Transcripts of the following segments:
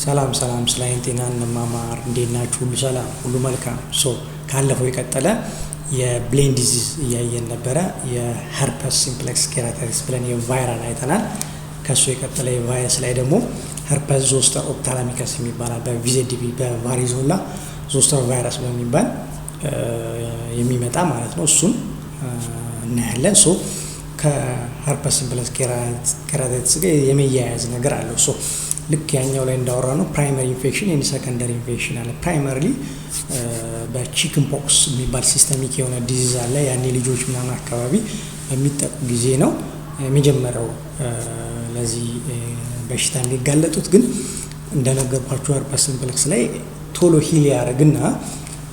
ሰላም ሰላም፣ ስለ አይን ጤና እንማማር። እንዴት ናችሁ? ሁሉ ሰላም፣ ሁሉ መልካም። So ካለፈው የቀጠለ የብሌን disease እያየን ነበረ። የ herpes simplex keratitis ብለን የ viral አይተናል። ከእሱ የቀጠለ የቫይረስ ላይ ደግሞ herpes zoster ophthalmicus የሚባላል በ VZV በ varicella zoster virus በሚባል የሚመጣ ማለት ነው። እሱን እናያለን። So ከ herpes simplex keratitis ጋር የመያያዝ ነገር አለው። So ልክ ያኛው ላይ እንዳወራነው primary infection and secondary infection አለ። Primarily በ chicken pox የሚባል systemic የሆነ disease አለ። ያኔ ልጆች ምናምን አካባቢ በሚጠቁ ጊዜ ነው የመጀመሪያው ለዚህ በሽታ የሚጋለጡት። ግን እንደነገርኳችሁ herpes simplex ላይ ቶሎ heal ያደርግና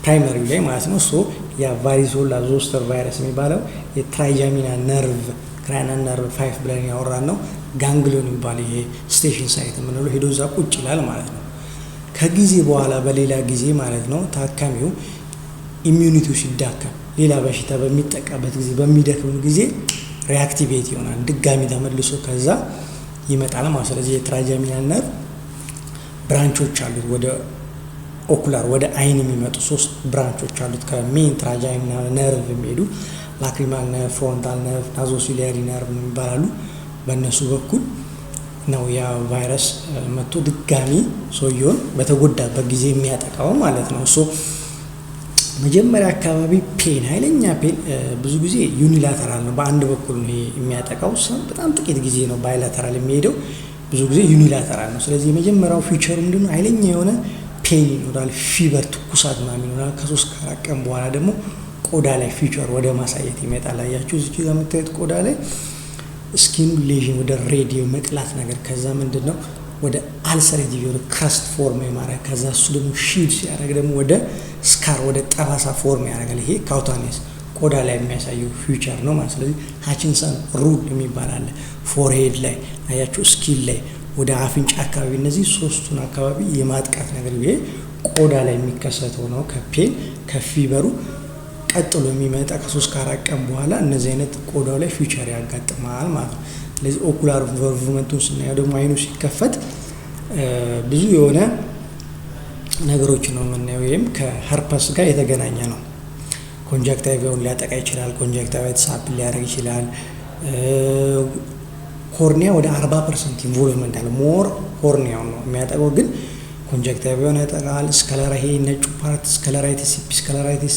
primary ው ላይ ማለት ነው። So ያ varicella zoster virus የሚባለው የ trigeminal nerve, cranial nerve 5 ብለን ያወራነው ganglion የሚባል ይሄ station site የምንለው ሄዶ እዛ ቁጭ ይላል ማለት ነው። ከጊዜ በኋላ በሌላ ጊዜ ማለት ነው ታካሚው immunity ው ሲዳከም ሌላ በሽታ በሚጠቃበት ጊዜ በሚደክም ጊዜ reactivate ይሆናል። ድጋሚ ተመልሶ ከዛ ይመጣል ማለት። ስለዚህ የ trigeminal nerve branch ኦች አሉት፣ ወደ ocular ወደ አይን የሚመጡ ሶስት branch ኦች አሉት። ከ main trigeminal nerve የሚሄዱ lacrimal nerve፣ frontal nerve፣ nasociliary nerve የሚባላሉ። በእነሱ በኩል ነው ያ ቫይረስ መጥቶ ድጋሚ ሰውየውን በተጎዳበት ጊዜ የሚያጠቃው ማለት ነው። So መጀመሪያ አካባቢ pain፣ ኃይለኛ pain፣ ብዙ ጊዜ unilateral ነው፣ በአንድ በኩል ነው የሚያጠቃው። በጣም ጥቂት ጊዜ ነው bilateral የሚሄደው፣ ብዙ ጊዜ unilateral ነው። ስለዚህ የመጀመሪያው feature ኡ ምንድነው? ኃይለኛ የሆነ pain ይኖራል፣ fever፣ ትኩሳት ምናምን ይኖራል። ከ3 ከ4 ቀን በኋላ ደግሞ ቆዳ ላይ feature ወደ ማሳየት ይመጣል። አያችሁ እዚህ ጋር የምታዩት ቆዳ ላይ skin ኑ lesion ወደ red የመቅላት ነገር፣ ከዛ ምንድን ነው ወደ ulcerative የሆነ crust form የማድረግ፣ ከዛ እሱ ደግሞ shed ሲያደርግ ደግሞ ወደ scar ወደ ጠባሳ form ያደርጋል። ይሄ cutaneous ቆዳ ላይ የሚያሳየው feature ነው ማለት። ስለዚህ Hutchinson rule የሚባል አለ። Forehead ላይ አያችሁ፣ skin ላይ፣ ወደ አፍንጫ አካባቢ፣ እነዚህ ሶስቱን አካባቢ የማጥቃት ነገር ይሄ ቆዳ ላይ የሚከሰተው ነው። ከ pain ከ fever ኡ ቀጥሎ የሚመጣ ከ3 ከ4 ቀን በኋላ እነዚህ አይነት ቆዳው ላይ feature ያጋጥማል ማለት ነው። ስለዚህ ocular involvement ኡን ስናየው ደግሞ አይኑ ሲከፈት ብዙ የሆነ ነገሮች ነው የምናየው። ይህም ከ herpes ጋር የተገናኘ ነው። Conjunctiva ውን ሊያጠቃ ይችላል። Conjunctivitis happen ሊያደርግ ይችላል። Cornea ወደ 40% involvement አለ። More cornea ውን ነው የሚያጠቃው፣ ግን conjunctiva ውን ያጠቃል። Sclera፣ ይሄ ነጩ part scleritis፣ episcleritis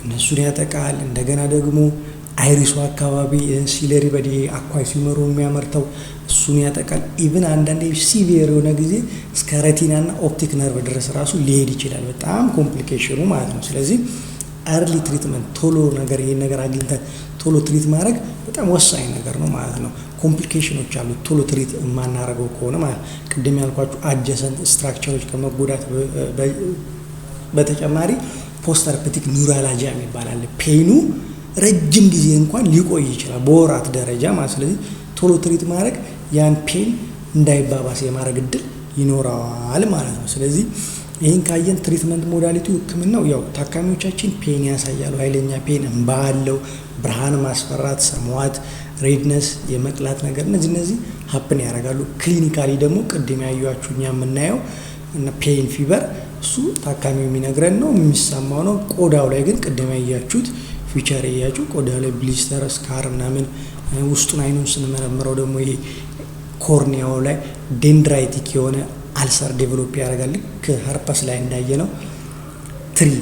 እነሱን ያጠቃል። እንደገና ደግሞ iris ኡ አካባቢ ciliary body aqueous humor ኡ የሚያመርተው እሱን ያጠቃል። Even አንዳንዴ severe የሆነ ጊዜ እስከ retina ና optic nerve ድረስ ራሱ ሊሄድ ይችላል። በጣም complication ኑ ማለት ነው። ስለዚህ early treatment፣ ቶሎ ነገር ይሄን ነገር አግኝተን ቶሎ treat ማድረግ በጣም ወሳኝ ነገር ነው ማለት ነው። Complication ኖች አሉ ቶሎ treat የማናደርገው ከሆነ ማለት። ቅድም ያልኳችሁ adjacent structure ኦች ከመጎዳት በተጨማሪ post herpetic neuralgia የሚባል አለ። Pain ኑ ረጅም ጊዜ እንኳን ሊቆይ ይችላል በወራት ደረጃ ማለት። ስለዚህ ቶሎ treat ማድረግ ያን pain እንዳይባባስ የማድረግ እድል ይኖረዋል ማለት ነው። ስለዚህ ይህን ካየን treatment modality ው ሕክምናው ያው ታካሚዎቻችን pain ያሳያሉ። ኃይለኛ pain፣ እንባ አለው፣ ብርሃን ማስፈራት፣ somewhat redness፣ የመቅላት ነገር እነዚህ happen ያደርጋሉ። Clinically ደግሞ ቅድም ያዩችሁ እኛ የምናየው pain፣ fever እሱ ታካሚው የሚነግረን ነው የሚሰማው ነው። ቆዳው ላይ ግን ቅድም ያያችሁት feature ያያችሁ ቆዳው ላይ blister፣ scar ምናምን፣ ውስጡን አይኑን ስንመረምረው ደግሞ ይሄ cornea ው ላይ dendritic የሆነ ulcer develop ያደርጋል። ልክ herpes ላይ እንዳየነው tree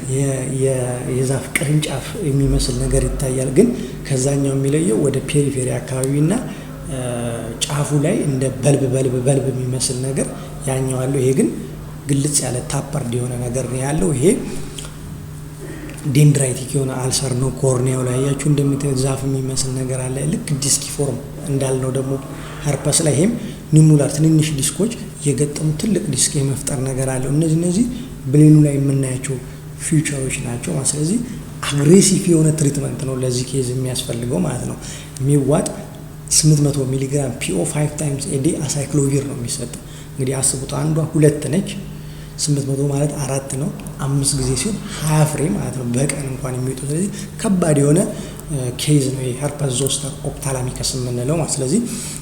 የዛፍ ቅርንጫፍ የሚመስል ነገር ይታያል። ግን ከዛኛው የሚለየው ወደ periphery አካባቢ እና ጫፉ ላይ እንደ bulb የሚመስል ነገር ያኛው አለው። ይሄ ግን ግልጽ ያለ tapered የሆነ ነገር ነው ያለው። ይሄ dendritic የሆነ ulcer ነው። Cornea ው ላይ ያያችሁ እንደምታዩት ዛፍ የሚመስል ነገር አለ። ልክ disciform እንዳልነው ደግሞ herpes ላይ ይሄም nummular ትንንሽ ዲስኮች እየገጠሙ ትልቅ ዲስክ የመፍጠር ነገር አለው። እነዚህ ብሌኑ ላይ የምናያቸው feature ኦች ናቸው። ስለዚህ aggressive የሆነ treatment ነው ለዚህ case የሚያስፈልገው ማለት ነው። የሚዋጥ 800 ሚሊግራም PO 5 times a day acyclovir ነው የሚሰጠው። እንግዲህ አስቡት አንዷ ሁለት ነች። 800 ማለት አራት ነው። አምስት ጊዜ ሲሆን 20 ፍሬ ማለት ነው በቀን እንኳን የሚወጡ። ስለዚህ ከባድ የሆነ case ነው የ herpes zoster ophthalmicus የምንለው ማለት። ስለዚህ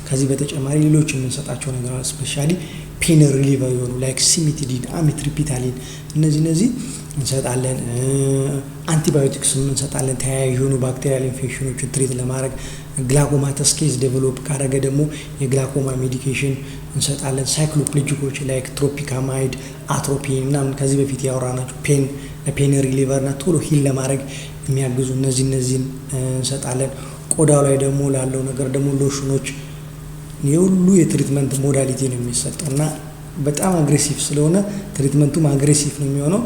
ከዚህ በተጨማሪ ሌሎች የምንሰጣቸው ነገሮች especially pain Pain reliever የሆኑ like cimetidine፣ amitriptyline እነዚህ እንሰጣለን። አንቲባዮቲክስም እንሰጣለን ተያያዥ የሆኑ bacterial infection ኖችን treat ለማድረግ። Glaucomatous case develop ካደረገ ደግሞ የ glaucoma medication እንሰጣለን። Cycloplegic ኦች like tropicamide፣ atropine ምናምን ከዚህ በፊት ያወራናቸው ለ pain reliever እና ቶሎ heal ለማድረግ የሚያግዙ እነዚህን እንሰጣለን። ቆዳው ላይ ደግሞ ላለው ነገር ደግሞ ሎሽኖች፣ የሁሉ የ treatment modality ነው የሚሰጠው እና በጣም aggressive ስለሆነ treatment ኡም aggressive ነው የሚሆነው።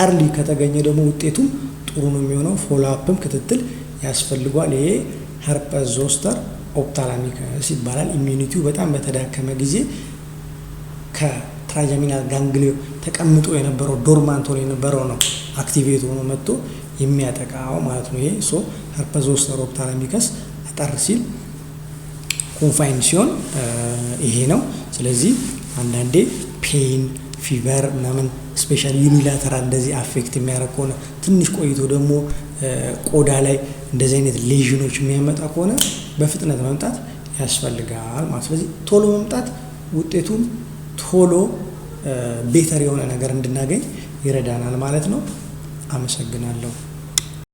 Early ከተገኘ ደግሞ ውጤቱም ጥሩ ነው የሚሆነው። Follow up ም ክትትል ያስፈልገዋል። ይሄ herpes zoster ophthalmicus ይባላል። Immunity ው በጣም በተዳከመ ጊዜ ከ trigeminal ganglion ተቀምጦ የነበረው፣ dormant ሆኖ የነበረው ነው activate ሆኖ መጥቶ የሚያጠቃው ማለት ነው። ይሄ so herpes zoster ophthalmicus አጠር ሲል confine ሲሆን ይሄ ነው። ስለዚህ አንዳንዴ pain፣ fever ምናምን specially unilateral እንደዚህ affect የሚያደርግ ከሆነ፣ ትንሽ ቆይቶ ደግሞ ቆዳ ላይ እንደዚህ አይነት lesion ኖች የሚያመጣ ከሆነ በፍጥነት መምጣት ያስፈልጋል ማለት። ስለዚህ ቶሎ መምጣት ውጤቱም ቶሎ better የሆነ ነገር እንድናገኝ ይረዳናል ማለት ነው። አመሰግናለሁ።